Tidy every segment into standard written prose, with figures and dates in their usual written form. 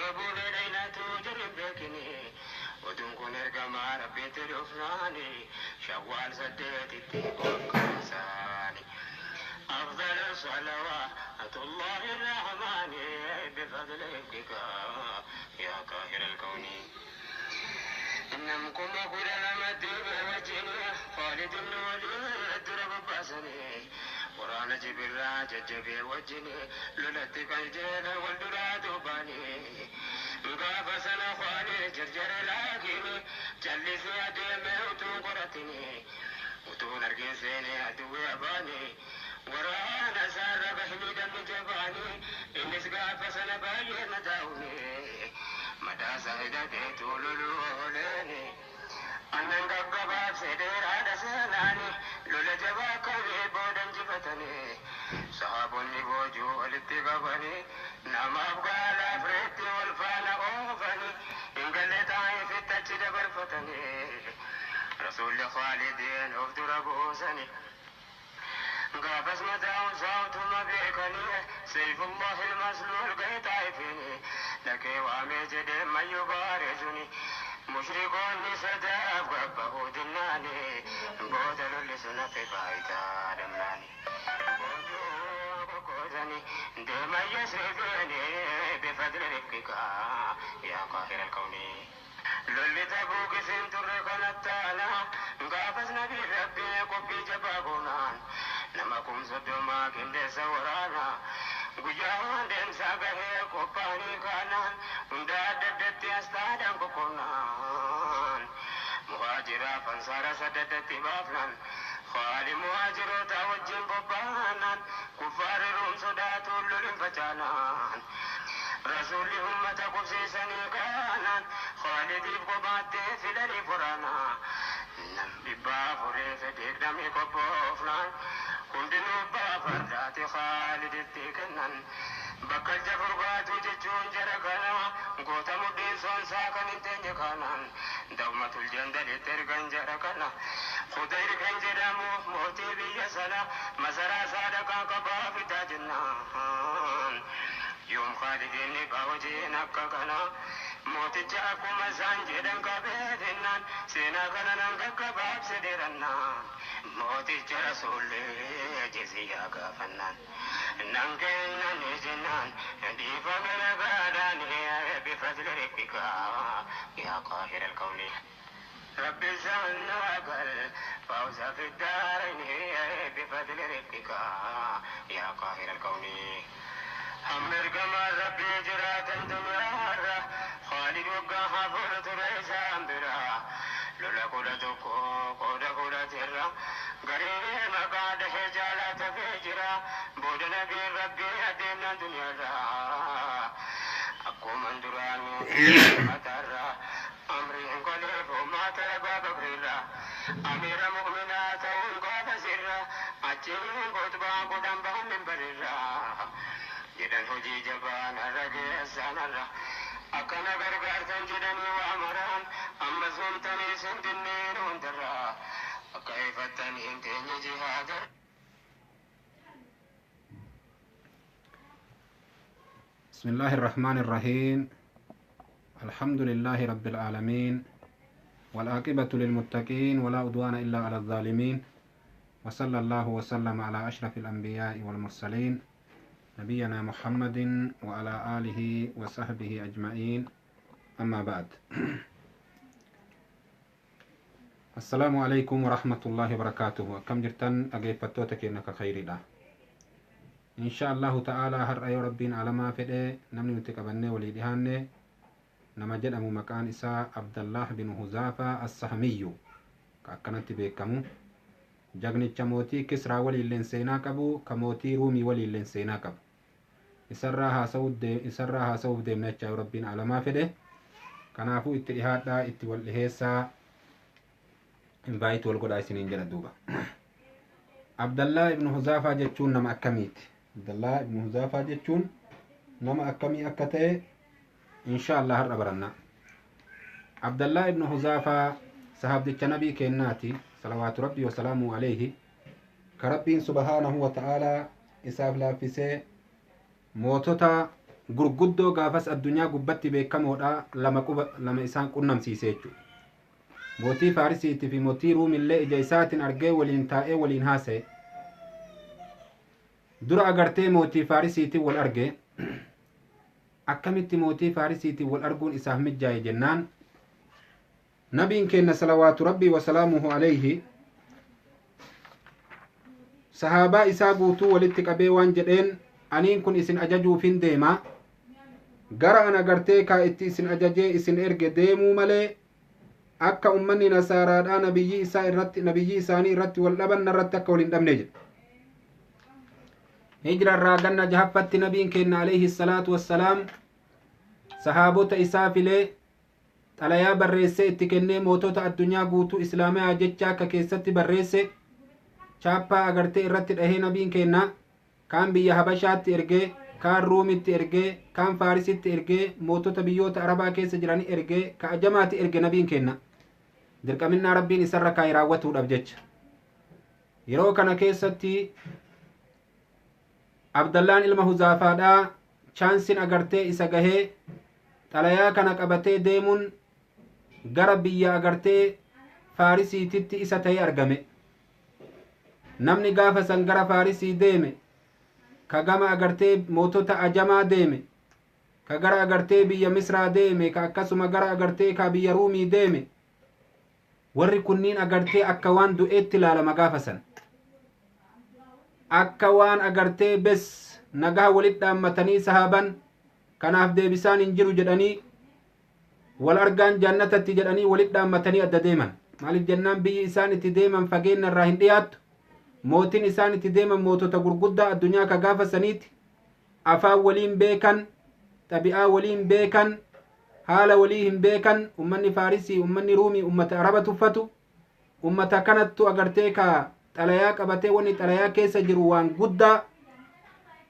Dura buunee dhaynaatu jarri hin beekini. Oduun kun ergamaa Rabbiitti dhufnaani. Shawwaal 8tti bokkasaani. أفضل صلوات الله الرحمن بفضلك يا قاهر الكون. إنهم كما كل لما وجهني خالد بن وليد درب باسني قرآن جبرا ججبي وجهني لولتك الجيل والدرا دوباني غاف سنة خالد جرجر لاكيني جلس أدمي وتو قرتني utuun argin seenee aduwwee abaanii waraana isaarra bahni dammi jabaanii innis gaafa sana baay'ee madaa'uuni madaasa hidhateetu loluu ooleeni. Annan gaggabaabse dheeraadha seenaani lola jabaa qabee booda injifatanii sahaabonni boojuu walitti qabanii namaaf gaalaaf reetti wal faana oofanii hin galle taa'ifitti achi dabarfatanii. رسول خالدين افدر بوسني قافز متاع صوت ما بيكني سيف الله المسلول قيت عيفيني لك وامي ما يبارزني مشركون سداف قبه دناني بودل لسنة بايتا دمناني دم يسرفني بفضل رفقك يا قاهر الكون. Lolli Tabuuk isin turre kanattaana gaafas nabi Rabbii qophii jabaa goonaan nama 30,000 qindeessa waraana guyyaa deemsaa gahee qophaa'anii kaanaan hunda adda addatti astaadhaan qoqqoonnaan muhaajiraaf ansaara saddatti baafnaan Khali muhaajiroota wajjin bobba'anaan kuffaarri Ruum sodaatuun lolin facaanaan rasuulli ummata qubsiisanii kaanaan Khaalidiif kophaatti fidanii furaana nam 420 qophoofnaan hundinuu abbaa fardaati Khaaliditti kennan bakka jafurgaatu jechuun jara kana goota mudhiin soonsaa kan hin teenye kanaan dawmatul jandalitti ergan jara kana Khudayr kan jedhamu mootii biyya sana masaraa saadaqaa qabaa fidaa jennaan yoom Khaalidiin baawwajiin akka kana mooticha akkuma isaan jedhan qabeetinnaan seenaa kana nan gaggabaabse dheerannaan mooticha rasuullee jizyaa gaafannaan nan kennan jennaan dhiifame nagaadhaan bifadli rabbika yaa qaahira alkawni. رب زلنا الفوز في الدارين بفضل ربك يا قاهر الكون. أمر كما ربي جرات دنيا خالد وقاها فرط ريسان برا لولا قولتك قود قولتر غريب مقاد حجالة فجرا بود نبي ربي أدينا دنيا أكو من دراني مترا أمري انقلب وما تربى بكرا أمير مؤمنات وقاد سرا أجل قطبا قدام بهم من برا jedhan hojii jabaan har'a geessan har'a akkana gargaartan jedhanii waa maraan amma somtanii sin dinneen hundarraa akka ifattan hin teenye jihaada. بسم الله الرحمن الرحيم. الحمد لله رب العالمين والعاقبة للمتقين ولا عدوان إلا على الظالمين وصلى الله وسلم على أشرف الأنبياء والمرسلين نبينا محمد وعلى آله وصحبه أجمعين. أما بعد، السلام عليكم ورحمة الله وبركاته. كم جرتن أجيبتوتك إنك خير الله إن شاء الله تعالى. هر أي ربين على ما فده نمني متقبلني وليدهاني نمجد أمو مكان إساء عبد الله بن حذافة السهمي كأكنت بكمو jagnicha mootii Kisraa waliilleen seenaa qabu ka mootii Ruumii waliilleen seenaa qabu isarraa haasa'uuf deemna jechaa Rabbiin alamaa fedhe. Kanaafuu itti dhihaadhaa, itti wal dhiheessaa, invite wal godhaa isiniin jedha duuba. Abdallaa ibnu Huzaafaa jechuun nama akkamiiti? Abdallaa ibnu Huzaafaa jechuun nama akkamii akka ta'e insha Allah har'a baranna. Abdallaa ibnu Huzaafaa sahaabdicha nabii kennaati salawaatu rabbii wasalaamu alayhi ka Rabbiin subhaanahu wa ta'aalaa isaaf laaffisee mootota gurguddoo gaafas addunyaa gubbatti beekamoodha lama quba lama isaan qunnamsiise jechuudha. Mootii Faarisiitii fi mootii Ruumillee ija isaatiin argee waliin taa'ee waliin haasa'e. Dura agartee mootii Faarisiitiin wal arge. Akkamitti mootii Faarisiitiin wal arguun isaaf mijaa'e jennaan, nabiin keenya salawaatu rabbii wasalaamuhu alayhi sahaabaa isaa guutuu walitti qabee waan jedheen: aniin kun isin ajajuufin deema, gara an agartee kaa itti isin ajajee isin erge deemuu malee akka ummanni nasaaraadhaa nabiyyii isaa irratti, nabiyyii isaanii irratti wal dhaban narratti akka wal hin dhabne jedhe. Hijra irraa ganna jahaffatti nabiin keenya alayhi salaatu wassalaam sahaabota isaa filee xalayaa barreessee itti kennee, mootota addunyaa guutuu islaamaa jecha akka keessatti barreesse chaappaa agartee irratti dhahee, nabiin keenya kaan biyya Habashaatti ergee, kaan Ruumitti ergee, kaan Faarisitti ergee, mootota biyyoota Arabaa keessa jiranii ergee, ka ajamaati erge nabiin keenya dirqaminnaa rabbiin isarra kaa'e raawwatuudhaaf jecha. Yeroo kana keessatti Abdallaan ilma Huzaafaadhaa chaansin agartee isa gahee xalayaa kana qabatee deemuun gara biyya agartee Faarisiititti isa ta'ee argame. Namni gaafa san gara Faarisii deeme, ka gama agartee mootota ajamaa deeme, ka gara agartee biyya Misraa deeme, ka akkasuma gara agartee ka biyya Ruumii deeme, warri kunniin agartee akka waan du'eetti ilaalama gaafa san, akka waan agartee bes nagaa walit dhaammatanii sahaaban kanaaf deebisaan hin jiru jedhanii, wal argaan jannatatti jedhanii walit dhaammatanii adda deeman. Maaliif jennaan, biyyi isaan itti deeman fageenya irraa hin dhiyaattu, mootiin isaan itti deeman mootota gurguddaa addunyaa ka gaafa saniiti, afaan waliin beekan, xabi'aa waliin beekan, haala walii hin beekan. Ummanni Faarisii, ummanni Ruumii ummata Araba tuffatu. Ummata kanattu agartee ka xalayaa qabatee, wanni xalayaa keessa jiru waan guddaa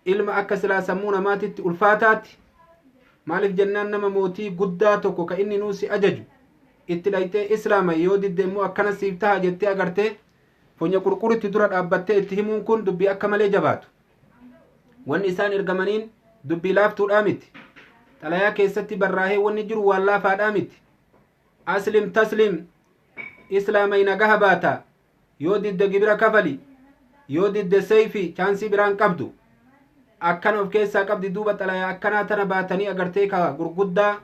ilma akka silaa sammuu namaatitti ulfaataati. Maaliif jennaan, nama mootii guddaa tokko ka inni nuusi ajaju itti dhayxee islaama, yoo didde immoo akkana siif taha jettee agartee funya qurquritti dura dhaabbattee itti himuun kun dubbii akka malee jabaatu. Wanni isaan ergamaniin dubbii laaftuudhaa miti. Xalayaa keessatti barraahee wanni jiru waan laafaadhaa miti. Aslim taslim, islaamay nagaha baata, yoo didde gibira kafali, yoo didde seeyfi, chaansii biraan qabdu akkana of keessaa qabdi. Duuba xalayaa akkanaa tana baatanii agartee ka gurguddaa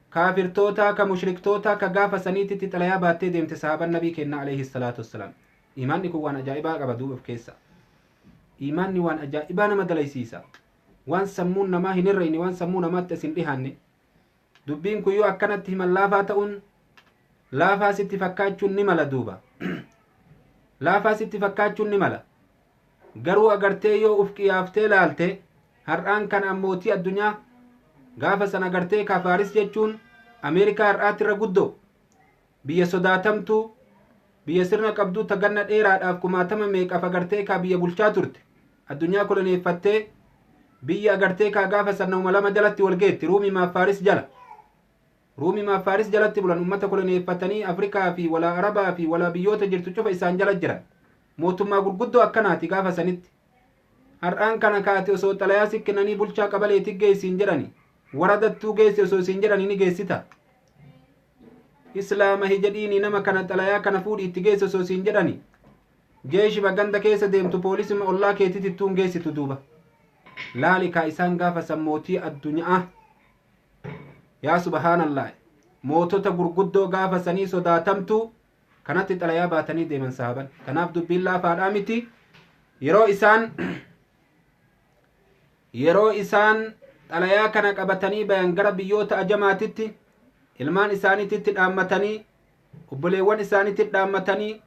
kaafirtoota, ka mushriktoota ka gaafa saniititti xalayaa baattee deemte sahaaban nabii kenna alayhi salaatu wassalaam. Imaanni kun waan ajaa'ibaa qaba duuba of keessa. Imaanni waan ajaa'ibaa nama dalaysiisa, waan sammuun namaa hin hirreyne, waan sammuu namaatti as hin dhihaanne. Dubbiin kun yoo akkanatti himan laafaa ta'uun, laafaa sitti fakkaachuun ni mala. Duuba laafaa sitti fakkaachuun ni mala, garuu agartee yoo uf qiyaaftee laalte, har'aan kan ammootii addunyaa gaafa san agartee ka Faaris jechuun Ameerikaa har'aatti irra guddoo, biyya sodaatamtuu, biyya sirna qabduu, ta ganna dheeraadhaaf kumaatama meeqaaf agartee kaa biyya bulchaa turte, addunyaa koloneeffattee, biyya agartee kaa gaafa san nama lama jalatti wal geetti, Ruumimaaf Faaris jala, Ruumimaaf Faaris jalatti bulan. Ummata koloneeffatanii Afrikaa fi walaa Arabaa fi walaa biyyoota jirtu cufa isaan jala jiran, mootummaa gurguddoo akkanaati gaafa sanitti. Har'aan kana kaate osoo xalayaa sikkinanii bulchaa qabaleetti geessiin jedhani, waradattuu geessi osoo isin jedhani, ni geessita? Islaama hijedhiini nama kana xalayaa kana fuudhi itti geessi osoo isin jedhani, jeeshima ganda keessa deemtu, poolisima ollaa keetitti ittuun geessitu. Duuba laali kaa isaan gaafa san mootii addunyaa, yaa subhaanallah, mootota gurguddoo gaafa sanii sodaatamtu kanatti xalayaa baatanii deeman sahaban. Kanaaf dubbiin laafaadhaa miti. Yeroo isaan xalayaa kana qabatanii bayan gara biyyoota ajamaatitti, ilmaan isaaniititti dhaammatanii, obboleewwan isaaniitti dhaammatanii,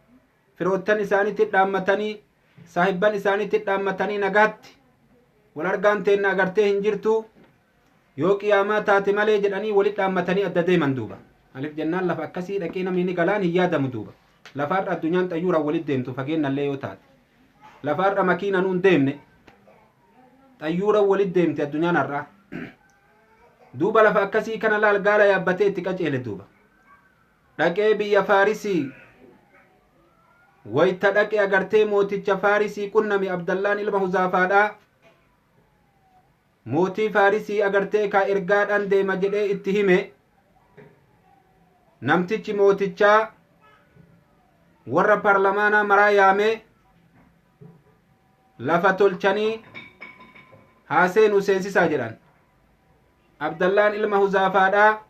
firoottan isaaniitti dhaammatanii, saahibban isaaniitti dhaammatanii, nagaatti wal argaan teenna agartee hin jirtu yoo qiyaamaa taate malee jedhanii walit dhaammatanii adda deeman. Duuba maaliif jennaan, lafa akkasii dhaqee namni ni galaan hin yaadamu. Duuba lafaarra addunyaan xayyuuraan walit deemtu fageennallee yoo taate, lafaarra makiina nuun deemne xayyuuraan walit deemte addunyaan har'aa. Duuba lafa akkasii kana laal, gaala yaabbatee itti qaceele. Duuba dhaqee biyya Faarisii wayta dhaqe agartee mooticha Faarisii qunname Abdallaan ilma Huzaafaadhaa. Mootii Faarisii agartee kaa ergaadhaan deema jedhee itti hime. Namtichi mootichaa warra paarlamaanaa maraa yaamee lafa tolchanii haa seenu seensisaa jedhan. Abdallaan ilma Huzaafaadhaa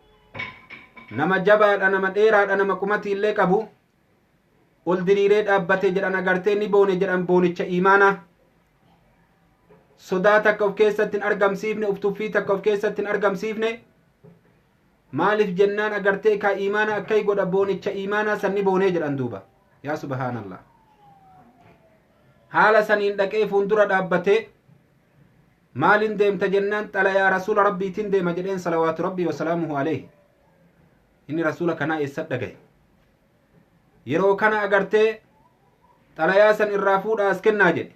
nama jabaadha, nama dheeraadha, nama qumatii illee qabu. Ol diriiree dhaabbate jedhan agartee ni boone jedhan boonicha iimaanaa. Sodaa takka of keessatti hin argamsiifne, of tuffii takka of keessatti hin argamsiifne. Maaliif jennaan agartee kaa iimaana akkai godha, boonicha iimaanaa sanni boonee jedhan duuba. Yaa subhaanallah, haala saniin dhaqee fuuldura dhaabbatee maalin deemta jennaan xalayaa rasuula rabbiitiin deema jedheen, salawaatu rabbii wasalaamuhu alayhi. Inni rasuula kanaa eessa dhagaye? Yeroo kana agartee xalayaa san irraa fuudhaa as kennaa jedhe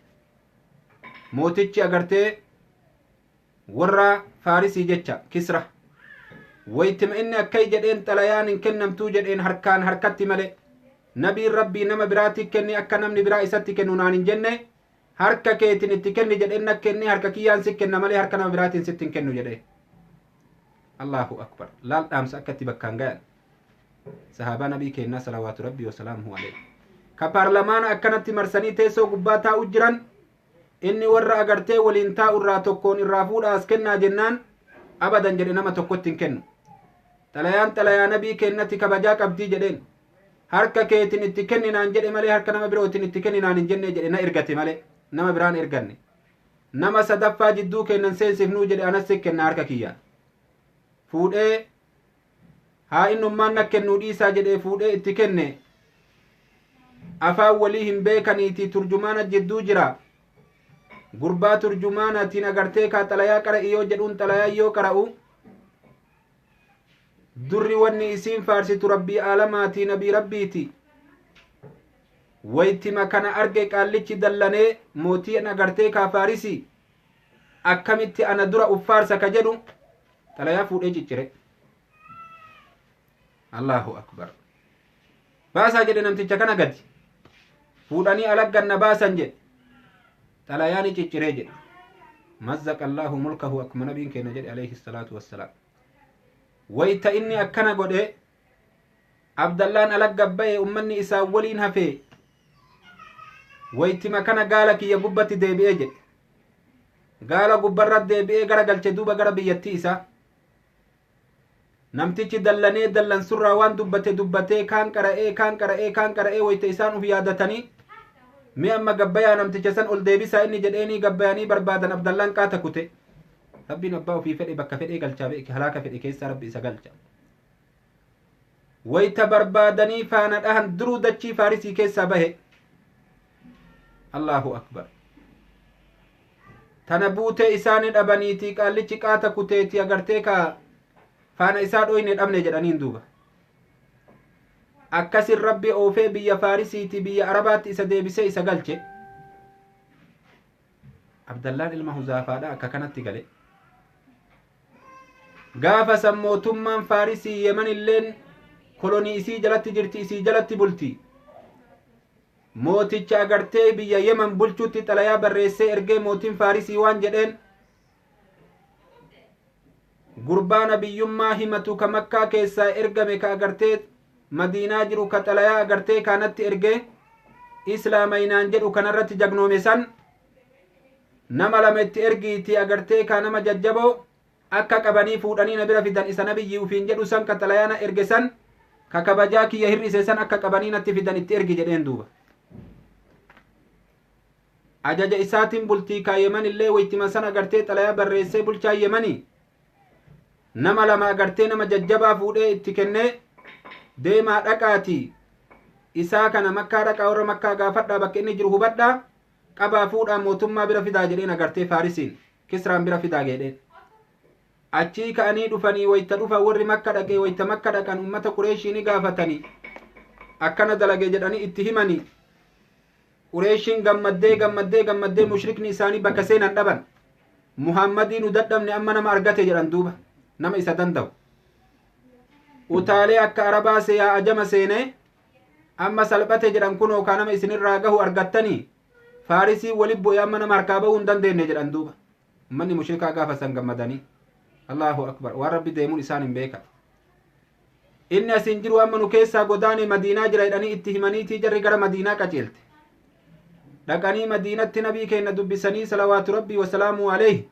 mootichi agartee warra Faarisii jecha Kisra. Waytima inni akkai jedheen xalayaan hin kennamtuu jedheen, harkaan harkatti malee. Nabiin rabbii nama biraatti kenni akka namni biraa isatti kennu naan hin jenne, harka keetiin itti kenni jedheen, na kenni harka kiyyaan si kenna malee harka nama biraatiin sitti hin kennu jedhee. Allahu akbar! Laal dhaamsa akkatti bakkaan gayan sahaabaa nabii kennaa, salawaatu rabbii wasalaamuhu alayhi. Ka paarlamaana akkanatti marsanii teessoo gubbaa taa'u jiran, inni warra agartee waliin taa'u irraa tokkoon irraa fuudha as kennaa jennaan abadan jedhe, nama tokkotti hin kennu. Xalayaan xalayaa nabii kennatti kabajaa qabdii jedheen. Harka keetiin itti kenninaan jedhe malee harka nama birootiin itti kenninaan hin jenne jedhe. Na ergate malee nama biraan erganne. Nama sadaffaa jidduu kennan seensifnuu jedhe, anas si kenna harka kiyyaan. Fuudhee haa innummaan na kennuu dhiisaa jedhee fuudhee itti kenne. Afaan walii hin beekaniitii turjumaana jidduu jira. Gurbaa turjumaanaatiin agartee kaa xalayaa qara'i yoo jedhuun xalayaa yoo qara'u, durri wanni isiin faarsitu rabbii aalamaatii, nabii rabbiiti. Waytima kana arge qaallichi dallanee, mootiin agartee kaa Faarisii akkamitti ana dura uffaarsa ka jedhu xalayaa fuudhee ciccire. Allahu akbar! Baasaa jedhe namticha kana. Gadi fuudhanii alagganna baasan jedhe. Xalayaa ni cicciree jedhe. Mazzaqa Allahu mulkahu, akkuma nabiin keenya jedhe alayhi salaatu wassalaam. Wayta inni akkana godhe Abdallaan alagga ba'e, ummanni isaa waliin hafee waytima kana gaala kiyya gubbatti deebi'ee jedhe. Gaala gubbarra deebi'ee gara galche duuba gara biyyattii isaa. Namtichi dallanee dallansurraa waan dubbate dubbatee, kaan qara'ee, kaan qara'ee, kaan qara'ee, wayta isaan uf yaadatanii mi amma gabbayaa namticha san ol deebisaa inni jedheenii gabbayanii barbaadan. Abdallaan qaata kute. Rabbiin abbaa ofii fedhe bakka fedhee galchaa beeke, halaaka fedhe keessaa rabbi isa galcha. Wayta barbaadanii faana dhahan duruu dachii Faarisii keessaa bahe. Allahu akbar! Tana buutee isaani dhabaniitii qaallichi qaata kuteetii agartee kaa faana isaa dhoyne dhabne jedhaniin duuba. Akkasin rabbi oofee biyya Faarisiitii biyya Arabaatti isa deebisee isa galche. Abdallaan ilma Huzaafaadha akka kanatti gale. Gaafa san mootummaan Faarisii Yemen illeen kolonii isii jalatti jirti, isii jalatti bulti. Mooticha agartee biyya Yemen bulchuutti xalayaa barreessee ergee. Mootiin Faarisii waan jedheen, gurbaa nabiyyummaa himatu ka Makkaa keessaa ergame, ka agartee Madiinaa jiru, ka xalayaa agartee kaanatti ergee islaamayinaan jedhu kanarratti jagnoome san nama lama itti ergiitii agartee kaa nama jajjaboo akka qabanii fuudhanii na bira fidan, isa nabiyyii ufiin jedhu san, ka xalayaana erge san, ka kabajaa kiyya hir'ise san akka qabanii natti fidan itti ergi jedheen duuba. Ajaja isaatiin bultii kaa Yemen illee waytima san agartee xalayaa barreessee bulchaa Yemanii nama lama agartee nama jajjabaa fuudhee itti kennee, deemaa dhaqaatii isaa kana Makkaa dhaqaa, warra Makkaa gaafadhaa, bakka inni jiru hubadhaa, qabaa fuudhaa mootummaa bira fidaa jedheen. Agartee Faarisiin Kisraan bira fidaa jedheen. Achii ka'anii dhufanii wayta dhufa warri Makka dhaqee, wayta Makka dhaqan ummata Qureeshii ni gaafatanii, akkana dalage jedhanii itti himanii. Qureeshiin gammaddee gammaddee gammaddee, mushrikni isaanii bakka seenan dhaban. Muhammadii nu dadhabne, amma nama argate jedhan duuba, nama isa danda'u. Utaalee akka Arabaa seeyaa ajama seenee amma salphate jedhan. Kunoo kaa nama isinirraa gahu argattanii, Faarisii wali bu'e, amma nama harkaa bahuu hin dandeenye jedhan duuba. Ummanni mushrikaa gaafa san gammadanii Allahu akbar waan rabbi deemuun isaan hin beekan. Inni asin jiru amma nu keessaa godaane Madiinaa jira jedhanii itti himaniitii jarri gara Madiinaa qajeelte. Dhaqanii Madiinatti nabii keenya dubbisanii salawaatu rabbii wasalaamu alayhi.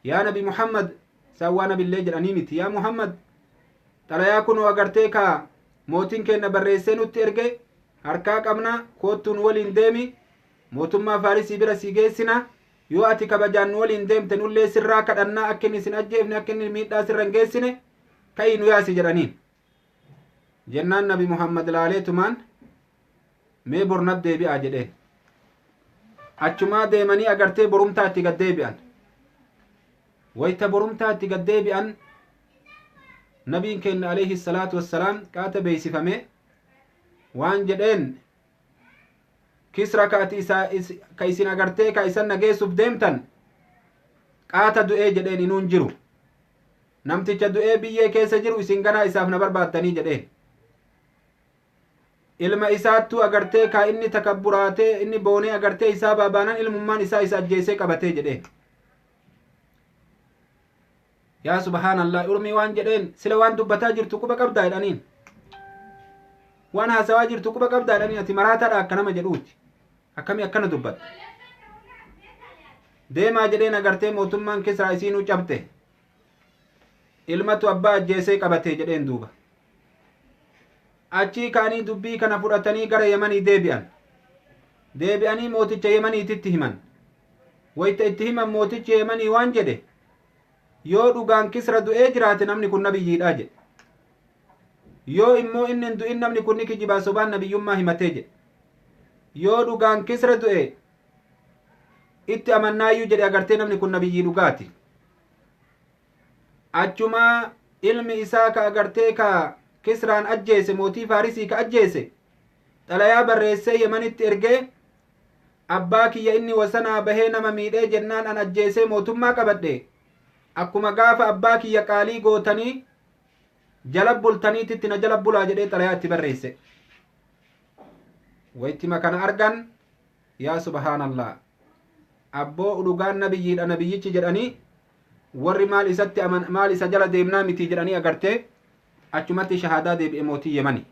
Yaa nabi Muhammad isaan waa nabillee jedhanii miti. Yaa Muhammad xalayaa kunoo agartee kaa mootiin keenya barreessee nutti erge harkaa qabna koottuu nu waliin deemi mootummaa Faarisii bira si geessina yoo ati kabajaan nu waliin deemte nullee sirraa kadhannaa akka inni isin ajjeefne akka inni miidhaa sirra hin geessine ka'ii nu yaasi jedhaniin. Jennaan nabi Muhammad laaleetumaan mee bornat deebi'aa jedheen. Achumaa deemanii agartee borumtaa itti gad deebi'an. Wayta borumtaa itti gad deebi'an nabiin keenya alayhi salaatu wassalaam qaata beeksifame waan jedheen Kisra ka ati isa ka isin agartee ka isan nageessuuf deemtan qaata du'ee jedheen inuun jiru. Namticha du'ee biyyee keessa jiru isin ganaa isaaf na barbaaddanii jedheen. Ilma isaattuu agartee ka inni takabburaatee inni boonee agartee isaa baabaanan ilmummaan isaa isa ajjeesee qabatee jedheen. Yaa subhaanallah urmii waan jedheen sila waan dubbataa jirtu quba qabdaa jedhaniin. Waan haasawaa jirtu quba qabdaa jedhaniin ati maraataadha akka nama jedhuuti. Akkami akkana dubbatta. Deemaa jedheen agartee mootummaan Kisraa isiinuu cabte. Ilmatu abbaa ajjeesee qabatee jedheen duuba. Achii ka'anii dubbii kana fudhatanii gara Yemanii deebi'an. Deebi'anii mooticha Yemaniititti himan. Wayta itti himan mootichi Yemanii waan jedhe yoo dhugaan Kisra du'ee jiraate namni kun nabiyyiidha jedhe. Yoo immoo inni hin du'in namni kun ni kijibaa sobaan nabiyyummaa himatee jedhe. Yoo dhugaan Kisra du'e itti amannaayyuu jedhe agartee namni kun nabiyyii dhugaati. Achumaa ilmi isaa ka agartee ka Kisraan ajjeese mootii Faarisii ka ajjeese xalayaa barreessee Yemanitti ergee abbaa kiyya inni wasanaa bahee nama miidhee jennaan an ajjeesee mootummaa qabadhe akkuma gaafa abbaa kiyya qaalii gootanii jala bultaniititti na jala bulaa jedhee xalayaa itti barreesse. Waytima kana argan yaa subhaanallah abboo dhugaan nabiyyiidha nabiyyichi jedhanii warri maal isatti aman maal isa jala deemnaa miti jedhanii agartee achumatti shahaadaa deebi'e mootii Yemani.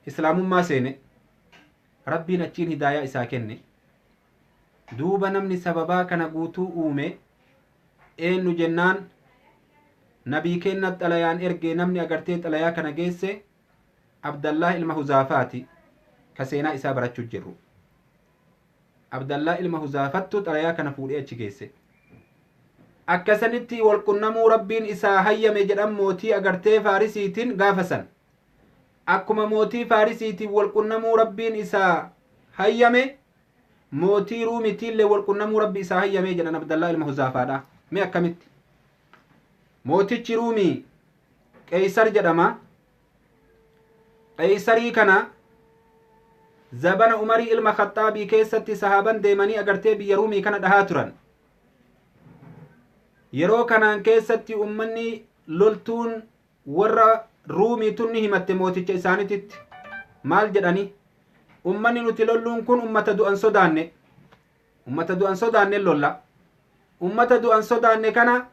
Islaamummaa seene rabbiin achiin hidaayaa isaa kenne. Duuba namni sababaa kana guutuu uume eenyu jennaan nabii kenna xalayaan ergee namni agartee xalayaa kana geesse Abdallah ilma Huzaafaati ka seenaa isaa barachuu jirru. Abdallah ilma Huzaafattu xalayaa kana fuudhee achi geesse. Akkasanitti walqunnamuu rabbiin isaa hayyame jedhan mootii agartee Faarisiitiin gaafa san. Akkuma mootii Faarisiitiin walqunnamuu rabbiin isaa hayyame mootii Ruumitiillee walqunnamuu rabbi isaa hayyame jedhan Abdallah ilma Huzaafaadha. Mee akkamitti? Mootichi Ruumii Qeysar jedhama. Qeysarii kana zabana Umarii ilma Khaxaabii keessatti sahaaban deemanii agartee biyya Ruumii kana dhahaa turan. Yeroo kanaan keessatti ummanni loltuun warra Ruumii tunni himatte mooticha isaaniititti maal jedhani? Ummanni nuti lolluun kun ummata du'an sodaanne. Ummata du'an sodaanne lolla. Ummata du'an sodaanne kana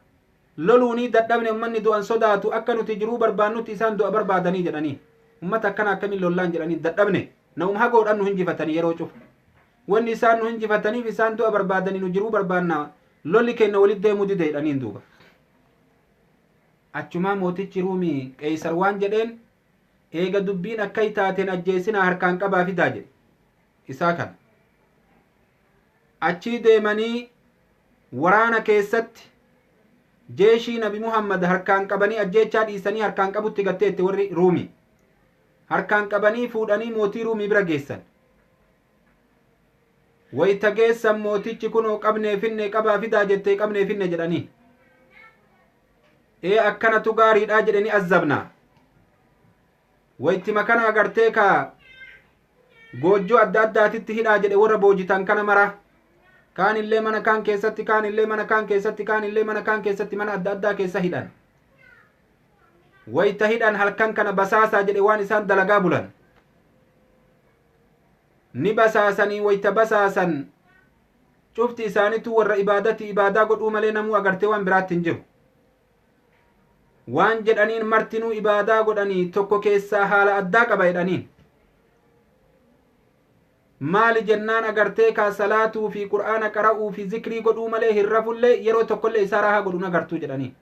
loluunii dadhabne ummanni du'an sodaatu akka nuti jiruu barbaannutti isaan du'a barbaadanii jedhanii. Ummata akkana akkamiin lollaan jedhanii dadhabne. Na'um hagoodhaan nu hinjifatanii yeroo cufu. Wanni isaan nu hinjifataniif isaan du'a barbaadanii nu jiruu barbaanna lolli keenya walitti deemuu dide jedhaniin duuba. Achumaa mootichi Ruumii Qeysar waan jedheen eega dubbiin akka taateen ajjeesinaa harkaan qabaa fidaa jedhe. Isaa kana. Achii deemanii waraana keessatti jeeshii nabi Muhammad harkaan qabanii ajjeechaa dhiisanii harkaan qabutti gatteette warri Ruumii. Harkaan qabanii fuudhanii mootii Ruumii bira geessan. Wayta geessan mootichi kunoo qabnee finne qabaa fidaa jettee qabnee finne jedhanii. Ee akkanatu gaariidhaa jedhanii azzabna. Waytima kana agartee ka goojjoo adda addaatitti hidhaa jedhe warra boojitan kana mara. Kaan illee mana kaan keessatti, kaan illee mana kaan keessatti, kaan illee mana kaan keessatti mana adda addaa keessa hidhan. Wayta hidhan halkan kana basaasaa jedhe waan isaan dalagaa bulan. Ni basaasanii wayta basaasan Cufti isaanitu warra ibaadati ibaadaa godhuu malee namuu agartee waan biraatti hin jiru. Waan jedhaniin martinuu ibaadaa godhanii tokko keessaa haala addaa qaba jedhaniin. Maali jennaan agartee kaa salaatuu fi qur'aana qara'uu fi zikrii godhuu malee hin rafullee yeroo tokkollee isaa raahaa godhuun agartuu jedhaniin.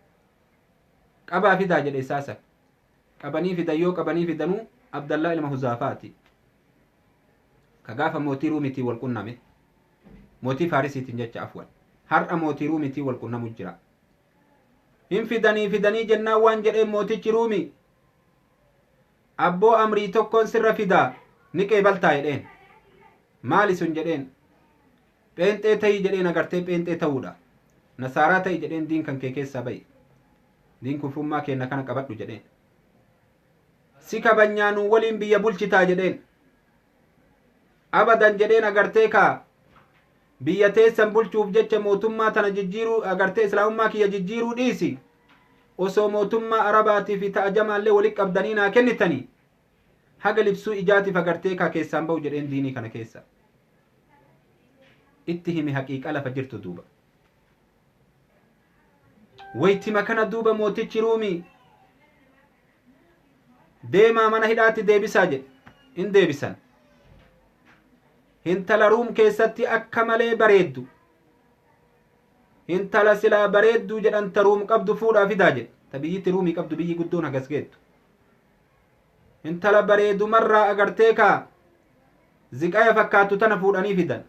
Qabaa fidaa jedhe isaa san. Qabanii fidan yoo qabanii fidanuu Abdallaa ilma Huzaafaati. Ka gaafa mootii Ruumitii wal qunname. Mootii Faarisiitiin jecha afwan. Har'a mootii Ruumitii wal qunnamu jira. Hin fidanii fidanii jennaan waan jedheen mootichi Ruumi. Abboo amrii tokkoon sirra fidaa ni qeebaltaa jedheen. Maali sun jedheen. Pheenxee ta'ii jedheen agartee pheenxee ta'uudha. Nasaaraa ta'i jedheen diin kan kee keessaa ba'i. Diin kufrummaa keenna kana qabadhu jedheen. Si kabanyaanuu waliin biyya bulchitaa jedheen. Abadan jedheen agartee kaa biyya teessan bulchuuf jecha mootummaa tana jijjiiruu agartee islaamummaa kiyya jijjiiruu dhiisi. Osoo mootummaa Arabaatii fi ta'ajamaallee walitti qabdanii naa kennitanii haga libsuu ijaatiif agartee kaa keessaan ba'u jedheen diinii kana keessa. Itti himi haqiiqa lafa jirtu duuba. Waytima kana duuba mootichi Ruumii deemaa mana hidhaatti deebisaa jedhe. In deebisan. Hintala Ruum keessatti akka malee bareeddu. Hintala silaa bareedduu jedhan ta Ruum qabdu fuudhaa fidaa jedhe. Ta biyyitti Ruumii qabdu biyyi guddoon hagas geettu. Hintala bareedumarraa agartee kaa ziqaya fakkaattu tana fuudhanii fidan.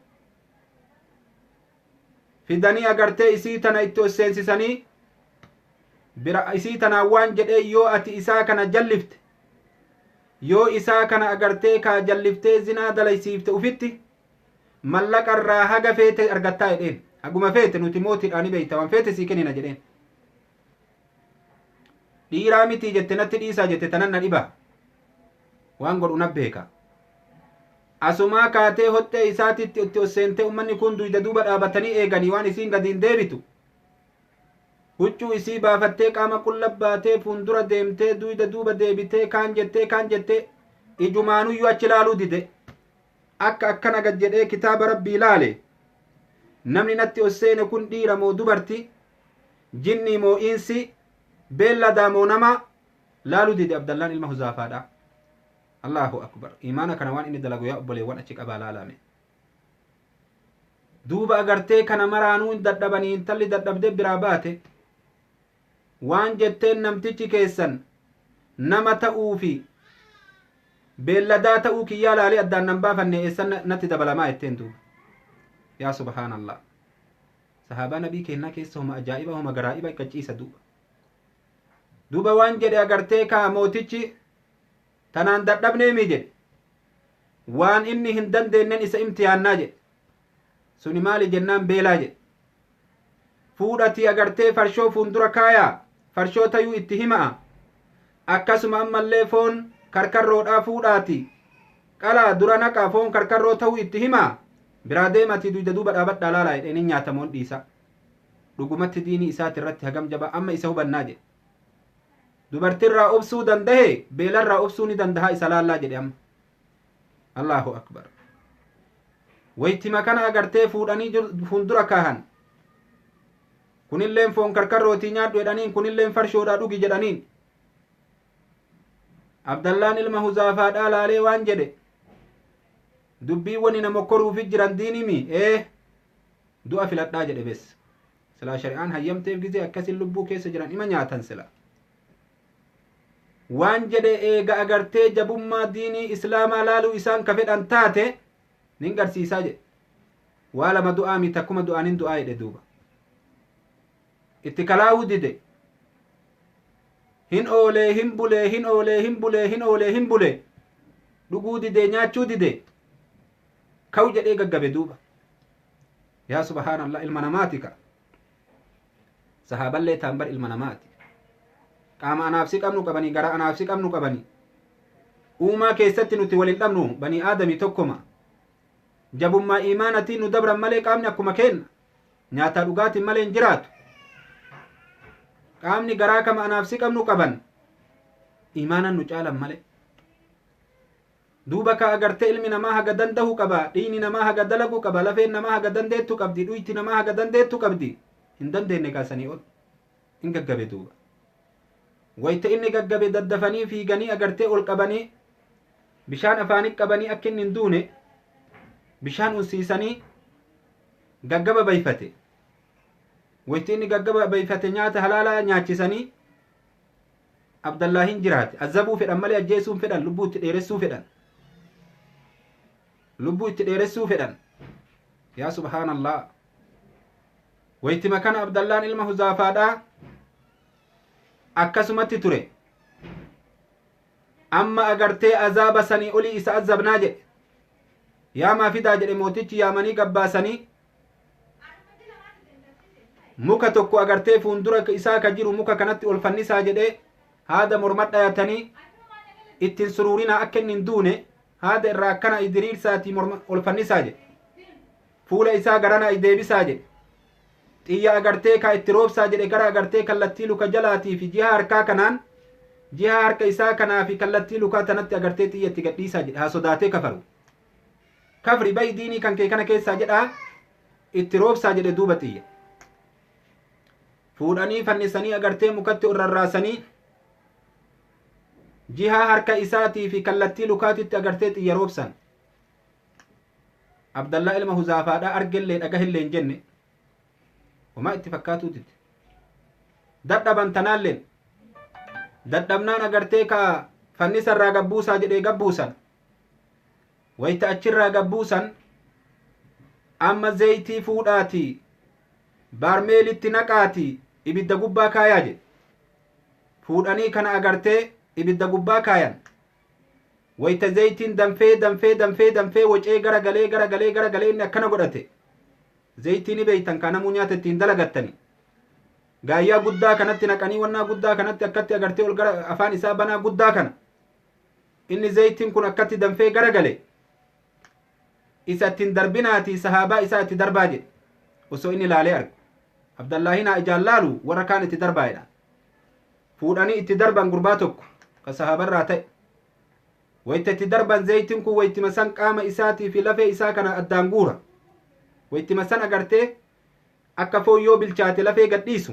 Fidanii agartee isii tana itti osseensisanii bira isii tanaan waan jedhee yoo ati isaa kana jallifte yoo isaa kana agartee kaa jalliftee zinaa dalaysiifte ufitti mallaqarraa haga feete argattaa jedheen. Haguma feete nuti mootiidhaani beeyta waan feete sii kennina jedheen. Dhiiraa mitii jette natti dhiisaa jette tanan na dhiba. Waan godhu na beeka. Asumaa kaatee hoxxee isaatitti itti osseentee ummanni kun duyda duuba dhaabatanii eeganii waan isiin gadi hin deebitu. Huccuu isii baafattee qaama qulla baatee fuuldura deemtee duyda duuba deebitee kaan jettee kaan jettee ijumaanuyyuu achi ilaaluu dide. Akka akkana gad jedhee kitaaba rabbii ilaale. Namni natti osseene kun dhiira moo dubarti, jinnii moo insi, beelladaa moo nama laaluu dide Abdallaan ilma Huzaafaadha. Allahu akbar. Imaana kana waan inni dalagu yaa obboleewwan achi qabaa laalame. Duuba agartee kana maraanuu dadhabanii intalli dadhabdee biraa baate. Waan jetteen namtichi keessan nama ta'uu fi beelladaa ta'uu kiyyaa laalee addaan nan baafanne eessan natti dabalamaa jetteen duuba. Yaa subhaanallah. Sahaabaa nabii kennaa keessa homa ajaa'iba homa garaa'iba qaciisa duuba. Duuba waan jedhe agartee kaa mootichi tanaan dadhabneemi jedhe. Waan inni hin dandeenyen isa imtihaannaa jedhe. Suni maali jennaan beelaa jedhe. Fuudhatii agartee farshoo fuuldura kaayaa farshoo tayuu itti hima'a. Akkasuma ammallee foon karkarroodhaa fuudhaati. Qalaa dura naqaa foon karkarroo ta'uu itti himaa. Biraa deematii duyda duuba dhaabadhaa laalaa jedheen hin nyaatamoon dhiisa. Dhugumatti diinii isaati irratti hagam jabaa amma isa hubannaa jedhe. Dubartirraa obsuu dandahe beelarraa obsuu ni dandaha isa laallaa jedhe amma. Allahu akbar. Waytima kana agartee fuudhanii fuuldura kaahan. Kunilleen foon karkarrootii nyaadhu jedhaniin kunilleen farshoodhaa dhugi jedhaniin. Abdallaan ilma Huzaafaadhaa laalee waan jedhe. Dubbii wani nama koruufi jiran diinimi du'a filadhaa jedhe bes. Silaa shari'aan hayyamteef gizee akkasin lubbuu keessa jiran ima nyaatan sila. Waan jedhe eega agartee jabummaa diinii islaamaa laaluu isaan ka fedhan taate nin garsiisaa jedhe. Waa lama du'aa miti akkuma du'aanin du'aa jedhe duuba. Itti kalaa'uu dide. Hin oolee hin bulee hin oolee hin bulee hin oolee hin bulee. Dhuguu dide nyaachuu dide. Kaw jedhee gaggabe duuba. Yaa subhaanallah ilma namaati ka. Sahaaballee taan bar ilma namaati. Qaama anaafsi qabnu qabanii gara anaafsi qabnu qabanii. Uumaa keessatti nuti waliin dhabnu banii aadami tokkoma. Jabummaa imaanatiin nu dabran malee qaamni akkuma kenna. Nyaataa dhugaatiin malee hin jiraatu. Qaamni garaa kama anaafsi qabnu qaban. Imaanan nu caalan malee. Duuba ka agartee ilmi namaa haga dandahu qaba, dhiini namaa haga dalagu qaba, lafeen namaa haga dandeettu qabdi, dhuyti namaa haga dandeettu qabdi. Hin dandeenye kaasanii ol in gaggabe. Duuba wayta inni gaggabe daddafanii fiiganii agartee ol qabanii bishaan afaanii qabanii akka inni hin duune bishaan unsiisanii gaggaba bayfate. Wayta inni gaggaba bayfate nyaata halaalaa nyaachisanii Abdallaahin jiraate. Azabuu fedhan malee ajjeesuun fedhan, lubbuu itti dheeressuu fedhan, lubbuu itti dheeressuu fedhan. Yaa subhaanallah, waytima kana Abdallaan ilma Huzaafaadhaa akkasumatti ture. Amma agartee azaaba sanii olii isa azabnaa jedhe. Yaamaa fidaa jedhe mootichi. Yaamanii gabbaasanii muka tokko agartee fuundura isaa ka jiru muka kanatti ol fannisaa jedhee, haada morma dhayatanii ittiin suruurinaa akka inni hin duune, haada irraa akkana diriirsaatii morma ol fannisaa jedhe. Fuula isaa garana deebisaa jedhe. Xiyya agartee ka itti roobsaa jedhe. Gara agartee kallattii luka jalaatii fi jiha harkaa kanaan, jiha harka isaa kanaa fi kallattii lukaa tanatti agartee xiyya itti gadhiisaa jedhe. Haa sodaatee kafaru, kafri bayi diinii kan kee kana keessaa jedhaa itti roobsaa jedhe. Duuba xiyya fuudhanii fannisanii agartee mukatti ol rarraasanii jiha harka isaatii fi kallattii lukaatitti agartee xiyya roobsan. Abdallaa ilma Huzaafaadhaa argellee dhagahillee hin jenne, homaa itti fakkaatuutitti dadhaban. Tanaalleen dadhabnaan agartee ka fannisarraa gabbuusaa jedhee gabbuusan. Wayta achirraa gabbuusan amma zeeytii fuudhaatii baarmeelitti naqaatii ibidda gubbaa kaayaa jedhe. Fuudhanii kana agartee ibidda gubbaa kaayan. Wayta zeytiin danfee danfee danfee danfee wocee gara galee gara galee gara galee inni akkana godhate. Zeytii ni beeytan, kanamuu nyaata ittiin dalagattani. Gaayyaa guddaa kanatti naqanii wannaa guddaa kanatti akkatti agartee ol gara afaan isaa banaa guddaa kana inni zeytiin kun akkatti danfee gara gale isa ittiin darbinaati sahaabaa isaa itti darbaa jedhe. Osoo inni laalee argu, Abdallaahinaa ijaan laalu warra kaan itti darbaa jedha. Fuudhanii itti darban. Gurbaa tokko ka sahaabarraa ta'e wayta itti darban zeytiin kun waytima san qaama isaatii fi lafee isaa kana addaan guura. Waytima san agartee akka foon yoo bilchaate lafee gad dhiisu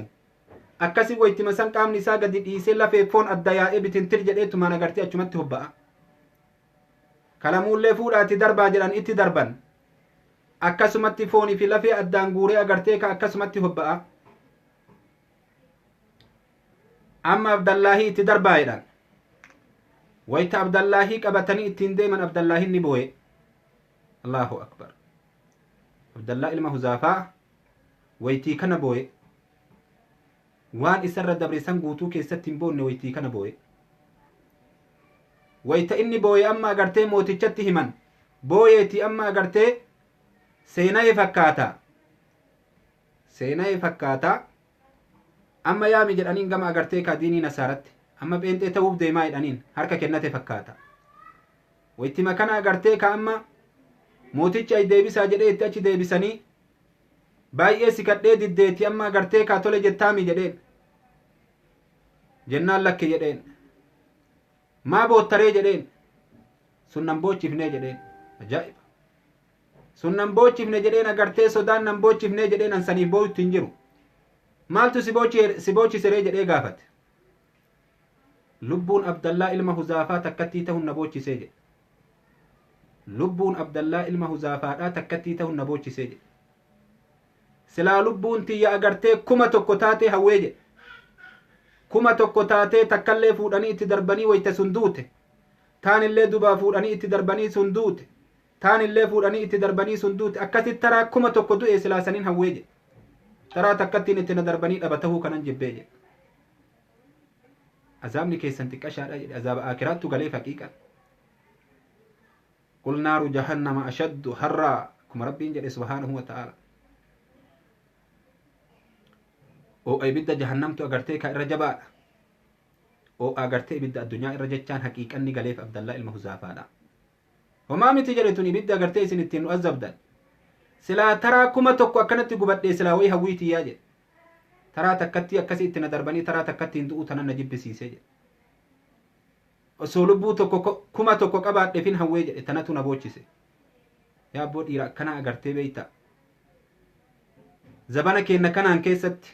akkasi waytima san qaamni isaa gadi dhiisee lafee foon adda yaa'ee bitintir jedheetumaan agartee achumatti hobba'a. Kalamuullee fuudhaatti darbaa jedhan. Itti darban. Akkasumatti foonii fi lafee addaan guuree agartee ka akkasumatti hobba'a. Amma Abdallaahii itti darbaa jedhan. Wayta Abdallaahii qabatanii ittiin deeman Abdallaahin ni booye. Allahu akbar! Abdallaa ilma Huzaafaa waytii kana booye. Waan isarra dabre san guutuu keessatti hin boonne, waytii kana booye. Wayta inni booye amma agartee mootichatti himan. Booyeeti amma agartee seenaye fakkaata, seenaye fakkaata. Amma yaami jedhaniin gama agartee ka diinii nasaaratti amma pheenxee ta'uuf deemaa jedhaniin harka kennate fakkaata. Waytima kana agartee ka amma mootichi ay deebisaa jedhee itti achi deebisanii baay'ee sikadhee diddeeti. Amma agartee kaa tole jettaami jedheen jennaan lakke jedheen. Maa boottaree jedheen. Sun nan boochifnee jedheen. Ajaa'iba! Sun nan boochifne jedheen. Agartee sodaan nan boochifnee jedheen. An saniif boo'utti hin jiru. Maaltu si boochisiree jedhee gaafate. Lubbuun Abdallaa ilma Huzaafaa takkattii ta'uun na boochisee jedhe. Lubbuun Abdallaa ilma Huzaafaadhaa takkattii ta'uun na boochisee jedhe. Silaa lubbuun tiyya agartee 1000 taatee hawwee jedhe. 1000 taatee takkallee fuudhanii itti darbanii wayta sun duute, taanillee dubaa fuudhanii itti darbanii sun duute, taanillee fuudhanii itti darbanii sun duute, akkasitti taraa 1000 du'e silaa saniin hawwee jedhe. Taraa takkattiin itti na darbanii dhaba tahuu kanan jibbee jedhe. Azaabni keessan xiqqashaadha jedhe. Azaaba akiraattu galee haqiiqan. Qul naaru jahannama ashaddu harraa, akkuma Rabbiin jedhe subhaanahu wa ta'aala. Oo'a ibidda jahannamtu agartee ka irra jabaadha oo'a agartee ibidda addunyaa irra jechaan haqiiqanni galeef Abdallaa ilma Huzaafaadha. Homaa miti jedhe tun ibidda agartee isin ittiin nu azabdan. Silaa taraa 1000 akkanatti gubadhee silaa wayi hawwii tiyyaa jedhe. Taraa takkattii akkasii itti na darbanii taraa takkattiin du'uu tanan na jibbisiisee jedhe. Osoo lubbuu tokko 1000 qabaadheefin hawwee jedhe tanatu na boochise. Yaa abboo dhiira akkana agartee beeyta. Zabana keenna kanaan keessatti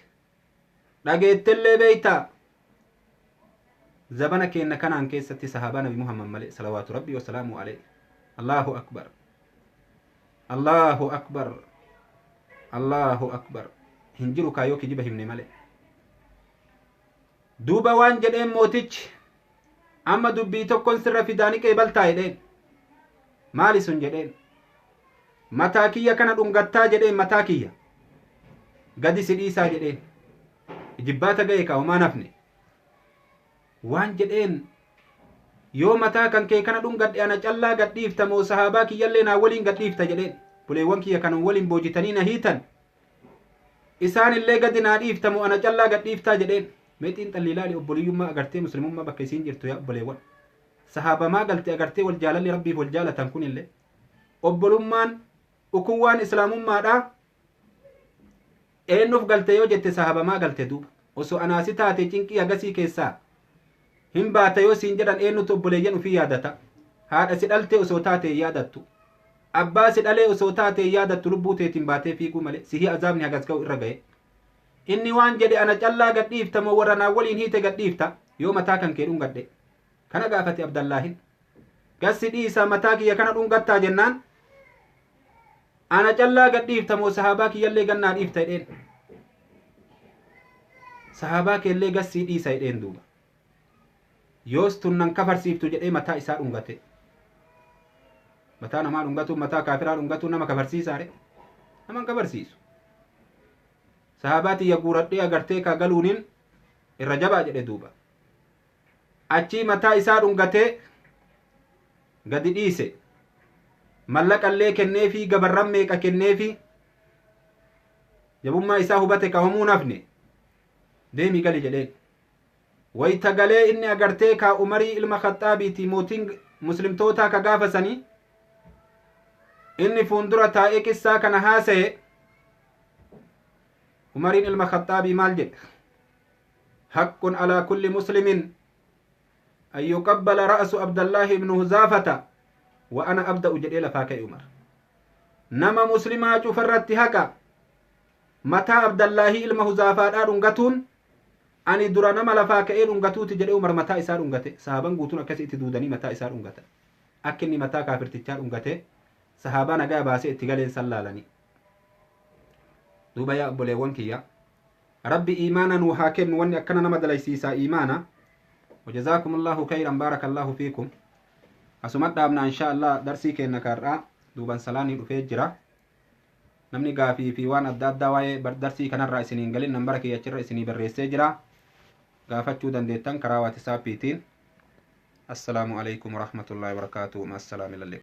dhageettellee beeyta. Zabana keenna kanaan keessatti sahaabaa Nabi Muhammad malee salawaatu rabbii wasalaamu alayhi. Allahu akbar. Allahu akbar. Allahu akbar. Hin jiru kaayoo kijiba himne malee. Duuba waan jedheen mootichi amma dubbii tokkon sirra fidaani qeebaltaa jedheen. Maali sun jedheen. Mataa kiyya kana dhungattaa jedheen mataa kiyya. Gadi si dhiisaa jedheen. Jibbaata ga'e kaa homaa nafne. Waan jedheen yoo mataa kan kee kana dhungadhe ana callaa gadhiifta moo sahaabaa kiyyallee naa waliin gadhiifta jedheen. Buleewwan kiyya kana waliin boojitanii na hiitan. Isaan illee gadi naa dhiifta moo ana callaa gadhiiftaa jedheen. Meexiin xalliilaali obboliyyummaa agartee muslimummaa bakka isiin jirtu yaa obboleewwan. Sahaabamaa galte agartee wal jaalalli rabbiif wal jaalatan kun illee. Obbolummaan ukuwwaan islaamummaadhaa eenyuuf galte yoo jette sahaabamaa galte duuba. Osoo anaasi taate cinqii hagasii keessaa hin baata yoo siin jedhan eenyutu obboleeyyan ofii yaadata. Haadha si dhalte osoo taate hin yaadattu. Abbaa si dhalee osoo taate hin yaadattu lubbuu teetiin baatee fiiguu malee sihii azaabni hagas ga'u irra ga'e. Inni waan jedhe ana callaa gadhiifta moo warra naa waliin hiite gadhiifta yoo mataa kan kee dhungadhe. Kana gaafate Abdallaahin. Gassi dhiisaa mataa kiyya kana dhungattaa jennaan ana callaa gadhiifta moo sahaabaa kiyyallee gannaa dhiifta jedheen. Sahaabaa keellee gassii dhiisa jedheen duuba. Yoos tunnan kafarsiiftu jedhee mataa isaa dhungate. Mataa namaa dhungatu mataa kaafiraa dhungatu nama kafarsiisaare. Nama hin kafarsiisu. Sahaabaa tiyya guuradhee agartee kaa galuuniin irra jabaa jedhe duuba. Achii mataa isaa dhungatee gadi dhiise. Mallaqallee kenneefi gabarran meeqa kenneefi jabummaa isaa hubate ka homuu nafne deemi gali jedheen. Wayta galee inni agartee kaa Umarii ilma Khaxaabiiti mootiin muslimtootaa ka gaafasanii inni fuundura taa'ee qissaa kana haasa'e. Umariin ilma Khaxaabii maal jedhe? Haqqun alaa kulli muslimin an yuqabbala ra'su Abdallaahi ibnu Huzaafata wa ana abda'u jedhee lafaa ka'e Umar. Nama muslimaa cufarratti haqa mataa Abdallaahii ilma Huzaafaadhaa dhungatuun ani dura nama lafaa ka'ee dhungatuuti jedhee Umar mataa isaa dhungate. Sahaaban guutuun akkasii itti duudanii mataa isaa dhungatan. Akka inni mataa kaafirtichaa dhungate sahaabaa nagaa baasee itti galeen sallaalanii. Duuba yaa obboleewwan kiyya rabbi iimaana nuu haa kennu wanni akkana nama dalaysiisaa iimaana. وجزاكم الله خيرا بارك الله فيكم. Asuma dhaabna insha Allah darsii keenna karraa duuban salaanii dhufee jira. Namni gaafii fi waan adda addaa waa'ee darsii kanarraa isiniin galin nambara kiyya achirra isinii barreessee jira. Gaafachuu dandeettan karaa waatisaappiitiin. Assalaamu alaikum warahmatullahi wabarakaatuh. Maasalaam ilallee.